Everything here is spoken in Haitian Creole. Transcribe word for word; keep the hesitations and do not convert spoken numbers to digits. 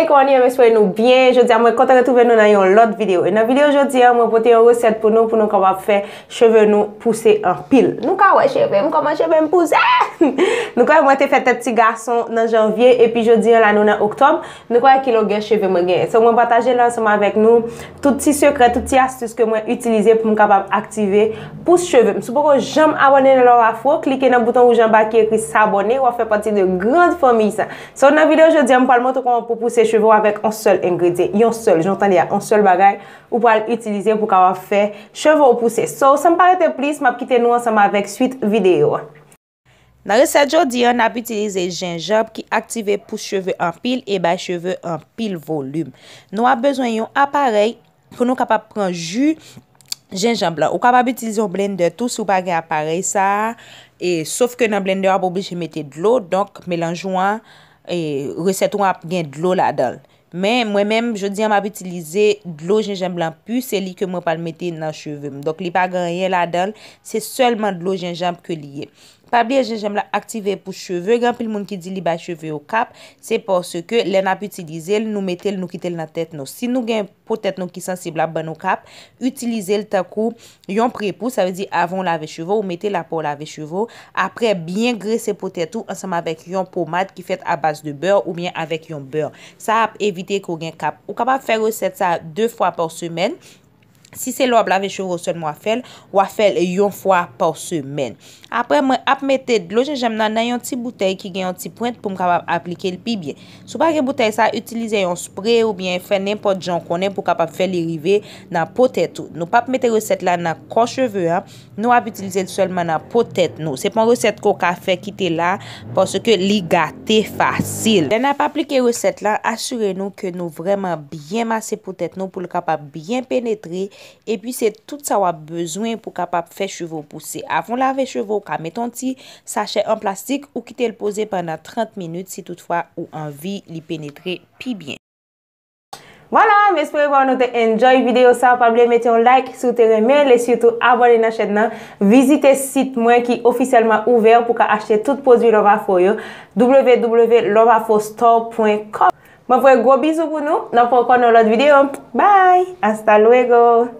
Kòman nou ye? M espere nou byen. Jodi a mwen kontan retwouve nou nan yon lòt videyo. E nan videyo jodi a, mwen pote yon resèt pou nou, pou nou kapab fè cheve nou pouse anpil. Nou ka wè cheve m, kòman cheve m pouse. Nou ka wè mwen te fè tèt ti gason nan janvye, epi jodi a la nou nan oktòb. Nou ka wè ki longè cheve mwen genyen. So mwen pataje la ansanm avèk nou tout ti sekrè, tout ti astis ke mwen itilize pou m kapab aktive pous cheve m. Si w poko janm abòne nan Love Afro, klike nan bouton wouj anba ki ekri s'abonner, w ap fè pati de grand fanmiy sa. So nan videyo jodi a, m pral montre w kòman pou pouse cheve w avèk yon sèl engredyan, yon sèl, jan w tande a, yon sèl bagay ou pral itilize pou kapab fè cheve w pouse. So san m pa rete plis, m ap kite nou ansanm avèk swit videyo a. Nan resèt jodi a, n ap itilize jenjanm ki aktive pous cheve anpil e bay cheve anpil volim. Nou ap bezwen yon aparèy pou nou kapab pran ji jenjanm lan. Ou kapab itilize yon blendè tou si w pa gen aparèy sa a. E, sof ke nan blendè a, w ap oblije mete dlo, donk melanj ou an, e, resèt ou an ap gen dlo ladan l. Men, mwen menm, jodi a, m ap itilize dlo jenjanm lan pi, se li ke mwen pral mete nan cheve m. Donk, li pa gen anyen ladan l, se sèlman dlo jenjanm ke li ye. Pa bliye, jenjanm lan aktive pous cheve. Gen anpil moun ki di li bay cheve yo kap. Se paske lè n ap itilize l, nou mete l, nou kite l nan tèt nou. Si nou gen po tèt nou ki sansib, l ap ban nou kap. Itilize l tankou yon prepou, sa vle di avan w lave cheve w, ou mete l apre w lave cheve w. Apre, byen grese po tèt ou ansanm avèk yon pomad ki fèt a baz de bè oubyen avèk yon bè. Sa ap evite ke w gen kap. Ou kapab fè resèt sa de fwa pa semèn. Si se lè w ap lave cheve w sèlman w ap fè l, w ap fè l yon fwa pa semèn. Apre, mwen ap mete dlo jenjanm nan nan yon ti boutèy ki gen yon ti pwent pou m kapab aplike l pi byen. Si w pa gen boutèy sa, itilize yon spre oubyen fè nenpòt jan w konnen pou w kapab fè li rive nan po tèt ou. Nou p ap mete resèt la nan kò cheve a, nou ap itilize l sèlman nan po tèt nou. Se pa yon resèt ke w ka fè kite la, paske li gate fasil. Lè n ap aplike resèt la, asire nou ke nou vrèman byen mase po tèt nou pou l kapab byen penetre. Epi se tout sa w ap bezwen pou kapab fè cheve w pouse. Avan w lave cheve w, w ka mete yon ti sachè an plastik, ou kite l poze pandan trant minit si toutfwa ou anvi li penetre pi byen. Vwala, m espere ke nou te enjoy videyo sa. Pa bliye mete yon like si w te renmen l, e sitou abòne nan chèn nan. Vizite sit mwen ki ofisyèlman ouvè pou ka achte tout pwodui Love Afro yo, w w w love afro store point com. Mwen voye gwo bizou pou nou. N ap wè ankò nan lòt videyo. Bye! Hasta luego!